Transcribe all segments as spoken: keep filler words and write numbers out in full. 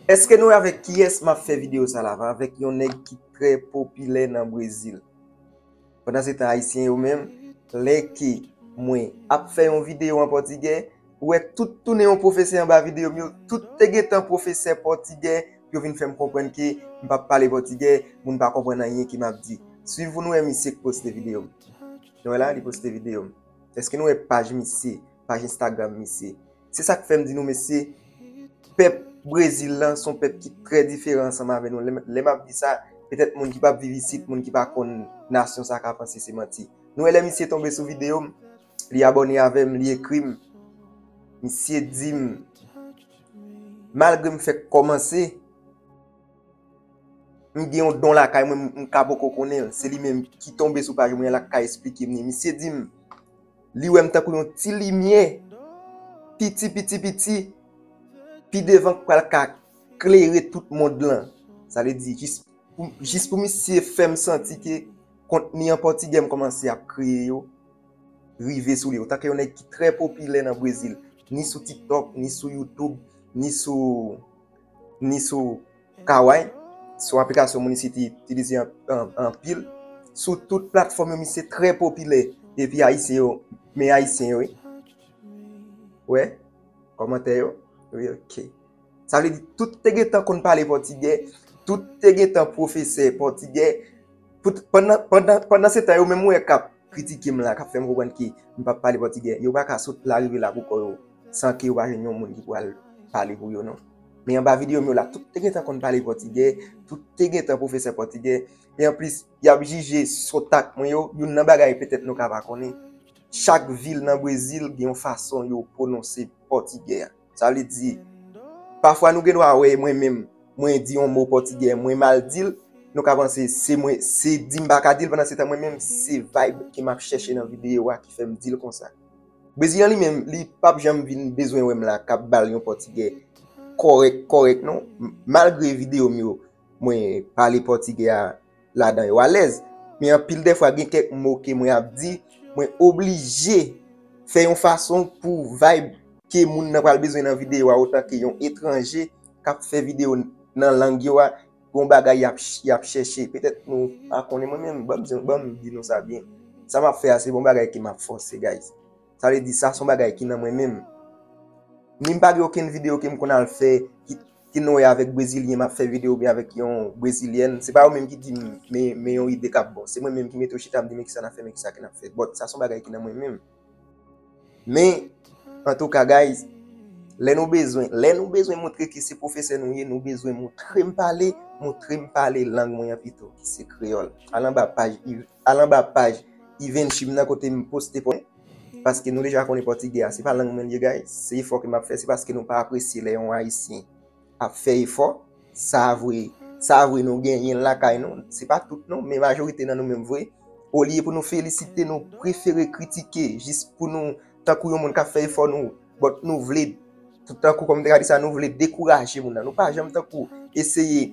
Èske nou wè avèk kiyès m ap fè videyo sa la? Avèk yon nèg ki trè popilè nan Brezil. Pandan se tan, Ayisyen yo menm, lè ke mwen ap fè yon videyo an pòtigè, ou wè tout tounen yon pwofesè anba videyo m yo, tout te gentan pwofesè pòtigè, pou yo vin fè m konprann ke m p ap pale pòtigè, moun pa konprann anyen ke m ap di. Swiv pou nou wè misye k poste videyo m. Nou wè la, li poste videyo m. Èske nou wè paj misye, paj Instagram misye? Se sa k fè m di nou, mesye, pèp Brezil lan se yon pèp ki trè diferan ansanm avè nou. Lè m, lè m ap di sa, petèt moun ki p ap viv isit, moun ki pa konn nasyon sa ka panse se manti. Nou wè lè misye tonbe sou videyo m, li abòne avè m, li ekri m. Misye di m, malgre m fèk kòmanse, m gen yon don lakay mwen, m, m ka poko konnen l. Se li menm ki tonbe sou paj mwen an la k ka esplike m li. Misye di m, li wè m tankou yon ti limyè, piti, piti, piti, pi devan k pral ka klere tout mond lan. Sa vle di, jis pou, jis pou misye fè m santi ke kontni an pòtigè m kòmanse ap kreye yo, rive sou li. Otan ke yon nèg ki trè popilè nan Brezil, ni sou TikTok, ni sou YouTube, ni sou, ni sou Kawaii, se yon aplikasyon moun isit itilize an, an, anpil. Sou tout platfòm yo, misye trè popilè. Epi Ayisyen yo, men Ayisyen yo, wi. Wè, kòmantè yo. Wi, ok. Sa vle di, tout te gentan konn pale pòtigè, tout te gentan pwofesè pòtigè. Tout, pandan, pandan, pandan se tan, yo menm ou wè k ap kritike m la, k ap fè m konprann ke m p ap pale pòtigè, yo pa ka sot la rive la pou kò yo, san ke yo pa jwenn yon moun ki pral pale pou yo, non. Men anba videyo m yo la, tout te gentan konn pale pòtigè, tout te gentan pwofesè pòtigè. E anplis, y ap jije sòt ak mwen yo, youn nan bagay petèt nou ka pa konnen. Chak vil nan Brezil gen yon fason yo pwononse pòtigè a. Sa vle di, pafwa nou gen dwa wè mwen menm, mwen di yon mo pòtigè, mwen mal di l, nou ka panse se mwen, se di m pa ka di l, pandan se tan mwen menm, se vibe ke m ap chèche nan videyo a ki fè m di l konsa. Brezilyen li menm, li p ap janm vin bezwen wè m la k ap ba l yon pòtigè kòrèk, kòrèk, non. M, malgre videyo m yo, mwen pale pòtigè a ladan yo alèz. Men anpil dèfwa, gen kèk mo ke mwen ap di, mwen oblije fè yon fason pou vibe ke moun nan pral bezwen nan videyo a, otan ke yon etranje k ap fè videyo nan lang yo a, gon bagay y ap, y ap chèche. Petèt nou pa konnen, mwen menm, ban m, ban m di nou sa byen. Sa m ap fè a, se bon bagay ke m ap fòse, guys. Sa vle di, sa se yon bagay ki nan mwen menm. Ni m pa gen okenn videyo ke m konn al fè, ki, ki nou wè avèk Brezilyen, m ap fè videyo oubyen avèk yon Brezilyèn. Se pa yo menm ki di m, men, men yon ide k ap bon. Se mwen menm ki mete yo chita, m di, men kisa n ap fè, men kisa ke n ap fè. But, sa se yon bagay ki nan mwen menm. Men, antouka, guys, lè nou bezwen, lè nou bezwen montre ke se pwofesè nou ye, nou bezwen montre m pale, montre m pale lang mwen an pito, ki se kreyòl. Al anba paj, al anba paj Ivenchim nan kote m poste pò-, paske nou deja konnen pòtigè a, se pa lang mwen li ye, guys. Se efò ke m ap fè, se paske nou pa apresye lè yon Ayisyen ap fè efò. Sa vre, sa vre nou genyen l lakay nou. Se pa tout non, men majorite nan nou menm vre. Olye pou nou felisite, nou prefere kritike, jis pou nou, tankou yon moun k ap fè efò, nou, but nou vle, tankou kòm m te ka di sa, nou vle dekouraje moun nan. Nou pa janm tankou eseye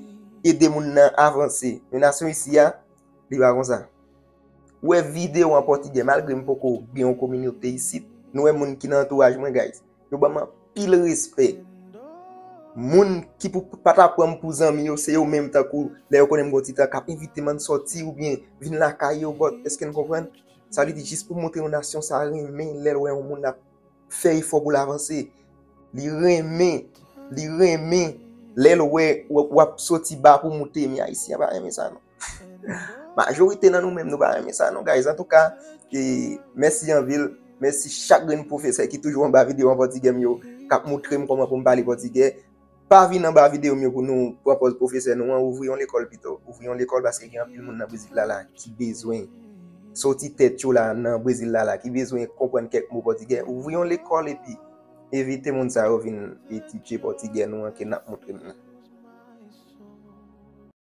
ede moun nan avanse. Men nasyon isi a, li pa konsa. Ou wè videyo an pòtigè, malgre m poko gen yon kominote isit, nou wè moun ki nan antouraj mwen, guys. Yo ban m anpil respè. Moun ki pou, pa ta pran m pou zanmi yo, se yo menm tankou lè yo konnen m gon ti tan k ap envite m ann sòti oubyen vin lakay yo, but èske n konprann? Sa vle di jis pou montre yon nasyon sa renmen lè l wè yon moun ap fè efò pou l avanse. Li renmen, li renmen lè l wè w, w ap soti ba pou moute, men Ayisyen pa renmen sa non. Majorite nan nou menm, nou pa renmen sa non, guys. Antouka, e, mèsi anpil. Mèsi chak grenn pwofesè ki toujou anba videyo an pòtigè m yo, k ap moutre m kòman pou m pale pòtigè. Pa vin anba videyo m yo pou nou pran pòz pwofesè nou an. Ouvri yon lekòl pito. Ouvri yon lekòl paske gen anpil moun nan Brezil la la ki bezwen soti tèt yo la nan Brezil la la, ki bezwen konprann kèk mo pòtigè. Ouvri yon lekòl epi envite moun sa yo vin etidye pòtigè nou an ke n ap moutre nou.